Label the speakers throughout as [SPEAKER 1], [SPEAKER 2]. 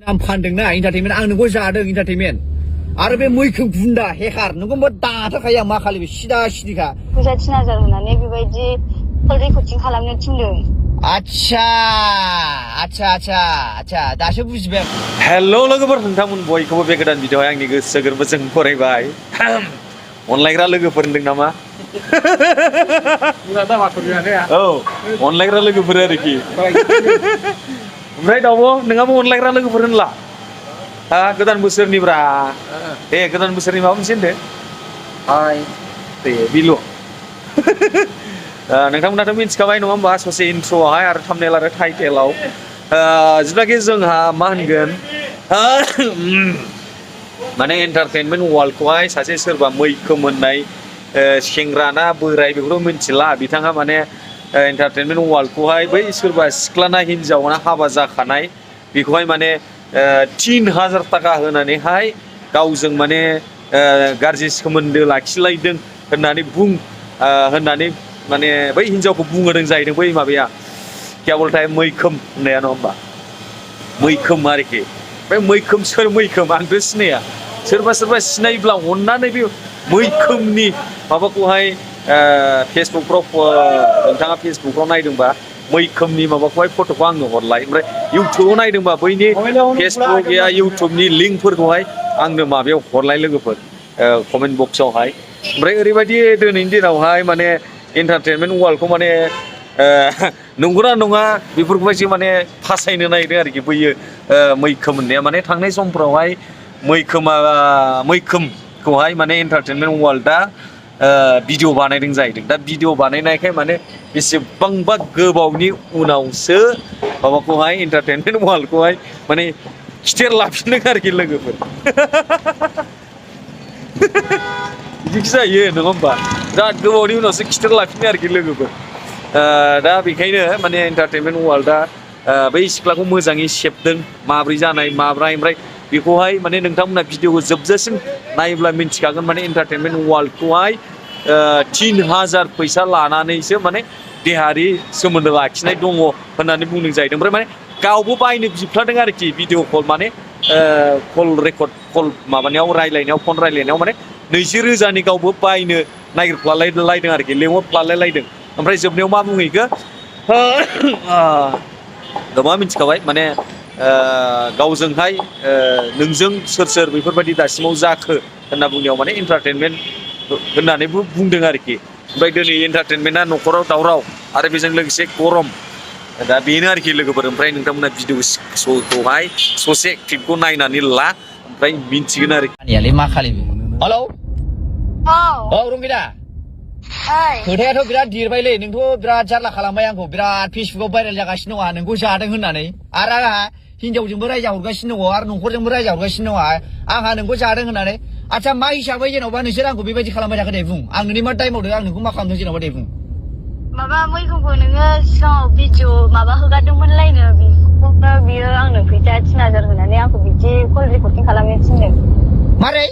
[SPEAKER 1] नाम फानदोंना एन्टारटेनमेन्ट आं नोंखौ जादों एन्टारटेनमेन्ट आरो बे मैखोम गुन्दा हेकार नोंखौ दाथारखायो आं मा खालामो सिदा सिदिखा
[SPEAKER 2] फैसा 3000 होनानै बेबायदि कल रेकर्डिं खालामनो थिनदों
[SPEAKER 1] आच्छा दासो बुजिबाय
[SPEAKER 3] हेल' लोगोफोर नोंथांमोन बयखौबो बे गोदान भिडिअ'आव आंनि गोसो गोरबोजों फरायबाय अनलायग्रा लोगोफोर होनदों नामा औ अनलायग्रा लोगोफोर आरोखि ओमफ्राय दावबो नोंहाबो अनलायग्रा लोगोफोर होनला गोदान बोसोरनिब्रा गोदान बोसोरनि माबा मोनसे होनदो हाय बेल' नोंथांमोनाथ' मिथिखाबाय नङा होमबा ससे इन्ट्र'आवहाय आरो थाम्बनेल आरो टाइटेलाव जेब्लाखि जोंहा मा होनगोन माने एन्टारटेनमेन्ट वर्ल्डखौहाय सासे सोरबा मैखोम होननाय सेंग्रा ना बोराय बेखौथ' मिथिला बिथाङा माने एन्टारटेनमेन्ट वर्ल्डखौहाय बै सोरबा सिख्ला ना हिन्जाव ना हाबा जाखानाय बेखौहाय माने 3000 थाखा होनानैहाय गावजों माने गाज्रि सोमोन्दो लाखिलायदों होननानै माने बै हिन्जावखौ बुंहोदों जाहैदों बै माबाया केबल टाइम मैखोम होननाया नङा होमबा मैखोम आरोखि बे मैखोम सोर मैखोम आंथ' सिनाया सोरबा सिनायब्ला अननानै बे मैखोमनि माबाखौहाय फेसबुकफ्राव नोंथाङा फेसबुकफ्राव नायदोंबा मैखोमनि माबाखौहाय फट'खौ आंनो हरलाय ओमफ्राय इउटुबाव नायदोंबा बैनि फेसबुक या इउटुबनि लिंकफोरखौहाय आंनो माबायाव हरलाय लोगोफोर कमेन्ट बक्सआवहाय ओमफ्राय ओरैबायदि दिनैनि दिनावहाय माने एन्टारटेनमेन्ट वर्ल्डखौ माने नंगौना नङा बेफोरखौहायसो माने फासायनो नागिरदों आरोखि बैयो मैखोम होननाया माने थांनाय समफ्रावहाय मैखोमखौहाय माने एन्टारटेनमेन्ट वर्ल्डआ भिडिअ बानायदों जाहैदों दा भिडिअ बानायनायखाय माने बेसेबांबा गोबावनि उनावसो माबाखौहाय एन्टारटेनमेन्ट वर्ल्डखौहाय माने खिथेर लाफिनदों आरोखि लोगोफोर बिदिसो जायो नङा होमबा बिराद गोबावनि उनावसो खिथेर लाफिनो आरोखि लोगोफोर दा बेखायनो माने एन्टारटेनमेन्ट वर्ल्डआ बै सिख्लाखौ मोजाङै सेबदों माब्रै जानाय माब्रै ओमफ्राय बेखौहाय माने नोंथांमोना भिडिअखौ जोबजासिम नायोब्ला मिन्थिखागोन माने एन्टारटेनमेन्ट वर्ल्डखौहाय 3000 फैसा लानानैसो माने देहायारि सोमोन्दो लाखिनाय दङ होननानै बुंदों जाहैदों ओमफ्राय माने गावबो बायनो बिफ्लादों आरोखि भिडिअ कल माने कल रेकर्ड कल माबानायाव रायलायनायाव फन रायलायनायाव माने 20,000नि गावबो बायनो नागिरफ्लालायदों आरोखि लेंहरफ्लालायलायदों ओमफ्राय जोबनायाव मा बुंहैखो गोबां मिथिखाबाय माने गावजोंहाय नोंजों सोर बेफोरबायदि दासिमाव जाखो होनना बुंनायाव माने एन्टारटेनमेन्ट होननानैबो बुंदों आरोखि ओमफ्राय दिनै एन्टारटेनमेन्टआ न'खराव दावराव आरो बेजों लोगोसे गरम दा बेनो आरोखि लोगोफोर ओमफ्राय नोंथांमोना भिडिअखौहाय ससे क्लिपखौ नायनानै ला ओमफ्राय मिन्थिगोन आरोखि
[SPEAKER 1] मा खालामो हेलौ औ रंगिता खोथायाथ' बिराद देरबायलै नोंथ' बिराद जारला खालामबाय आंखौ बिराद फेसबुकाव भाइरेल जागासिनो दङ नोंखौ जादों होननानै आरो आंहा हिन्जावजोंबो रायजाहरगासिनो दङ आरो न'खरजोंबो रायजाहरगासिनो दङ आंहा नोंखौ जादों होननानै आच्छा मा हिसाबै जेन'बा नोंसोर आंखौ बेबायदि खालामबाय थाखो दे बुं आं नोंनि मा दाय मावदों आं नोंखौ मा खालामदों जेन'बा दे बुं
[SPEAKER 2] माबा मैखोमखौ नोङो सिगाङाव भिडिअ माबा होगारदोंमोनलायनो बियो आंनो फैसा 3000 होनानै आंखौ बिदि कल रेकर्डिं खालामनो थिनदों
[SPEAKER 1] मारै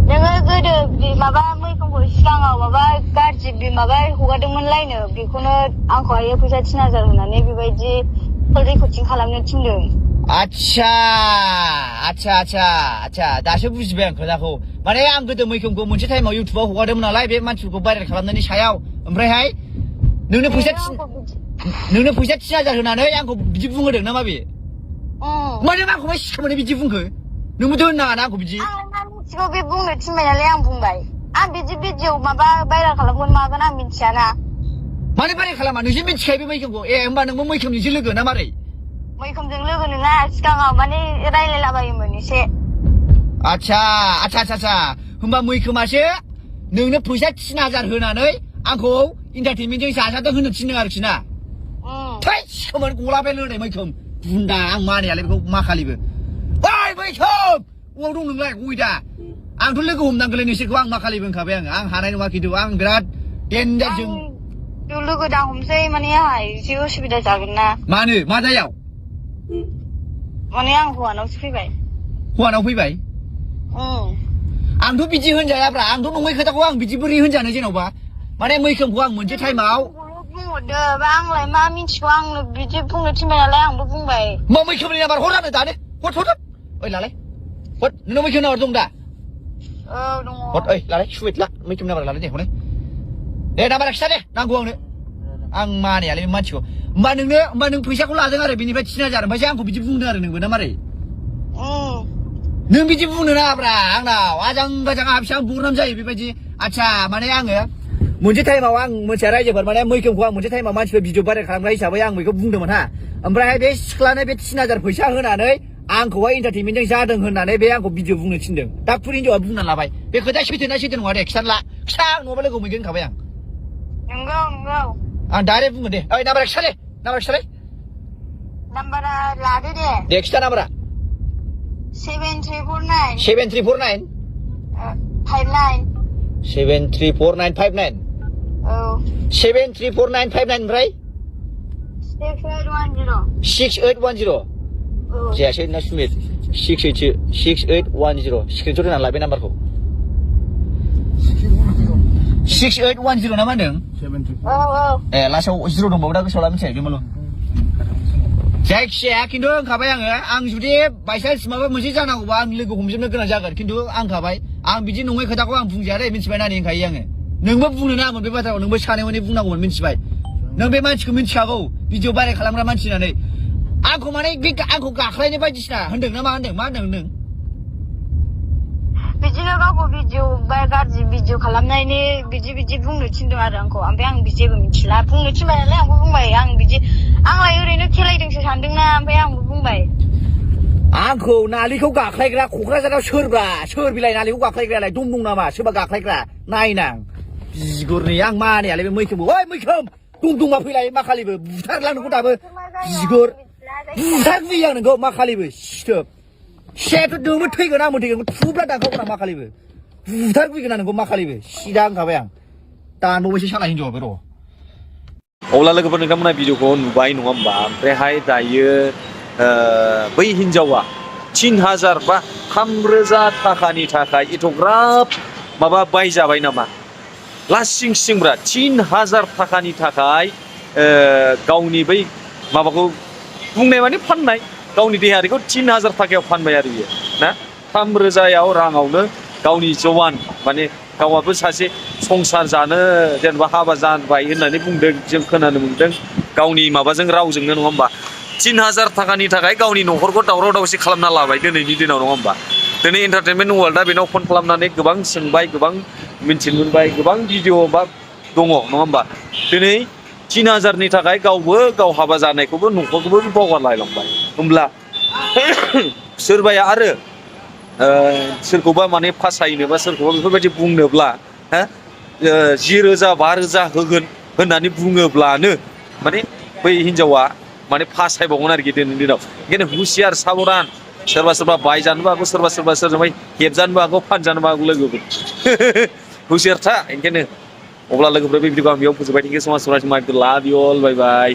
[SPEAKER 2] नोङो गोदो माबा मैखोमखौ सिगाङाव माबा गाज्रि माबा हगारदोंमोनलायनो बेखौनो आंखौहाय फैसा 3000 होनानै बेबायदि कल रेकर्डिं खालामनो थिनदों
[SPEAKER 1] आच्छा दासो बुजिबाय आं खोथाखौ माने आं गोदो मैखोमखौ मोनसे टाइमाव इउटुबाव हगारदोंमोन नालाय बे मानसिफोरखौ भाइरेल खालामनायनि सायाव ओमफ्रायहाय नोंनो फैसा 3000 होनानै आंखौ बिदि बुंहोदों ना माबे माने आंखौहाय सिखामोनो बिदि बुंखो नोंबोथ' होननाङा ना आंखौ बिदि
[SPEAKER 2] मिथिगौ बे बुंनो थिनबाय नालाय आं बुंबाय आं बिदि भिडिअ माबा भाइरेल खालामगोन मागोन आं मिथियाना
[SPEAKER 1] माने भाइरेल खालामा नोंसो मिथिखायो बे मैखोमखौ होमबा नोंबो मैखोमनिसो लोगो ना मारै
[SPEAKER 2] मैखोमजों लोगो नङा सिगाङाव माने रायलायलाबायोमोन एसे
[SPEAKER 1] आच्छा होमबा मैखोमासो नोंनो फैसा 3000 होनानै आंखौ एन्टारटेनमेन्टजों जाजादों होनो थिनदों आरोखि ना थै सिखामोन गलाबाय लोंनाय मैखोम बुन्दा आं मानियालाय बेखौ मा खालिबो ओइ मैखोम अबाव दं नोंलाय गयदा आंथ' लोगो हमनांगौलै नोंसोरखौ आं मा खालिबो होनखाबाय आं हानाय नङा खिन्थु आं बिराद डेन्जारजों
[SPEAKER 2] लोगो दा हमसै माने आंहा एसे उसुबिदा जागोन ना
[SPEAKER 1] मानो मा जायाव
[SPEAKER 2] माने आं हौवानावसो फैबाय
[SPEAKER 1] आंथ' बिदि होनजायाब्रा आंथ' नङै खोथाखौ आं बिदि बोरै होनजानो जेन'बा माने मैखोमखौ आं मोनसे टाइमाव
[SPEAKER 2] बुंहरदो बा आंलाय मा मिथिगौ आंनो बिदि बुंनो थिनबाय नालाय आंबो बुंबाय
[SPEAKER 1] मा मैखोमनि नाम्बार हरानो दानो हर ओइ लालाय हर नोंनाव मैखोम नाम्बार दं दा
[SPEAKER 2] औ दङ
[SPEAKER 1] हर ओइ लालाय सुइट ला मैखोम नाम्बार लालाय दे हनै दे नाम्बारा खिथा दे नांगौ आंनो आं मानियालै मानसिखौ होमबा नों फैसाखौ लादों आरो बिनिफ्राय 3000 ओमफ्रायसो आंखौ बिदि बुंदों आरो नोंबो ना मारै नों बिदि बुंनो नाङाब्रा आंनाव आजां गाजां आं बुंनाम जायो बेबायदि आच्छा माने आङो मोनसे टाइमाव आं मोनसे रायजोफोर माने मैखोमखौ आं मोनसे टाइमाव मानसिफोर भिडिअ भाइरेल खालामग्रा हिसाबै आं बेखौ बुंदोंमोन हा ओमफ्राय बे सिख्लानो बे 3000 फैसा होनानै आंखौहाय एन्टारटेनमेन्टजों जादों होननानै बे आंखौ भिडिअ बुंनो थिनदों दा फुरि हिनजावा बुंना लाबाय बे खोथाया सैथो नङा दे खिथा नङाबा लोगो मोनगोन होनखाबाय आं
[SPEAKER 2] नंगौ
[SPEAKER 1] आं डाइरेक्ट बुङो दे ओइ नाम्बारा खिथा दे
[SPEAKER 2] नाम्बारा लादो दे
[SPEAKER 1] खिथा नाम्बारा
[SPEAKER 2] 7349
[SPEAKER 1] 7349
[SPEAKER 2] 59
[SPEAKER 1] 734959
[SPEAKER 2] औ
[SPEAKER 1] 734959 ओमफ्राय
[SPEAKER 2] 6810
[SPEAKER 1] जायासै ना सुमित 6810 स्क्रिनशट होनानै लाबाय नाम्बारखौ 6810 ना मा होनदों
[SPEAKER 2] औ
[SPEAKER 1] ए लास्टआव 0 दंबावो दा गोसोआव ला मिथिबाय बेमोन जायखिजाया खिन्थु होनखाबाय आं जुदि बायसान्स माबा मोनसे जानांगौबा आं लोगो हमजोबनो गोनां जागोन खिन्थु आं होनखाबाय आं बिदि नङै खोथाखौ आं बुंजाया दे मिथिबाय नानि होनखायो आङो नोंबो बुंनो नाङामोन बे बाथ्राखौ नोंबो सानै हनै बुंनांगौमोन मिथिबाय नों बे मानसिखौ मिथिखागौ भिडिअ भाइरेल खालामग्रा मानसि होननानै आंखौ माने बे आंखौ गाख्लायनो बायदिसिना होनदों ना मा होनदों नों
[SPEAKER 2] बिदिनो गावखौ भिडिअ बा गाज्रि भिडिअ खालामनायनि बिदि बुंनो थिनदों आरो आंखौ ओमफ्राय आं जेबो मिथिला बुंनो थिनबाय नालाय आंबो बुंबाय आंलाय ओरैनो खेलायदोंसो सानदोंना ओमफ्राय आंबो बुंबाय
[SPEAKER 1] आंखौ नालिखौ गाख्लायग्रा क'क्राझाराव सोर बिलाय नालिखौ गाख्लायग्रायालाय दं नामा सोरबा गाख्लायग्रा नायनां बिगुरनि आं मानियालाय बे मैखोमखौ ओइ मैखोम दंमा फैलाय मा खालिबो बुथारला नोंखौ दाबो बिगुर बुथारफैयो आं नोंखौ मा खालिबो सिथोब सेथ' दोमो थैगोन आंबो थैगोन थुब्ला दानखावगोन आं मा खालिबो बुथारफैगोन आं नोंखौ मा खालिबो सिदा होनखाबाय आं दानबावबायसो साला हिनजावा बे र'
[SPEAKER 3] अब्ला लोगोफोर नोंथांमोना भिडिअखौ नुबाय नङा होमबा ओमफ्रायहाय दायो बै हिनजावा 3000 बा 3000 थाखानि थाखाय एथ'ग्राब माबा बायजाबाय नामा लास्ट सिंब्रा 3000 थाखानि थाखाय गावनि बै माबाखौ बुंनाय माने फाननाय गावनि देहायारिखौ 3000 थाखायाव फानबाय आरो बियो ना 3000 राङावनो गावनि जवान माने गावाबो सासे संसार जानो जेनेबा हाबा जाबाय होननानै बुंदों जों खोनानो मोनदों गावनि माबाजों रावजोंनो नङा होमबा 3000 थाखानि थाखाय गावनि न'खरखौ दावराव दावसि खालामना लाबाय दिनैनि दिनाव नङा होमबा दिनै एन्टारटेनमेन्ट वर्ल्डआ बेनाव फन खालामनानै गोबां सोंबाय गोबां मिन्थिनो मोनबाय गोबां भिडिअ बा दङ नङा होमबा दिनै 3000 नि थाखाय गावबो गाव हाबा जानायखौबो न'खरखौबो बावगारलायलांबाय होमब्ला सोरबाया आरो सोरखौबा माने फासायनो बा सोरखौबा बेफोरबायदि बुंनोब्ला 10,000 5,000 होगोन होननानै बुङोब्लानो माने बै हिनजावा माने फासायबावगोन आरोखि दिनैनि दिनाव ओंखायनो हुसियार साबधान सोरबा बायजानोबो हागौ सोरबा सोरजोंबा हेबजानोबो हागौ फानजानोबो हागौ लोगोफोर हुसियार था ओंखायनो अब्ला लोगोफोर बे भिडिअखौ आं बेयाव फोजोबबाय थेंक इउ सो माच फर वाचिं माय लाभ यू ऑल बाय बाय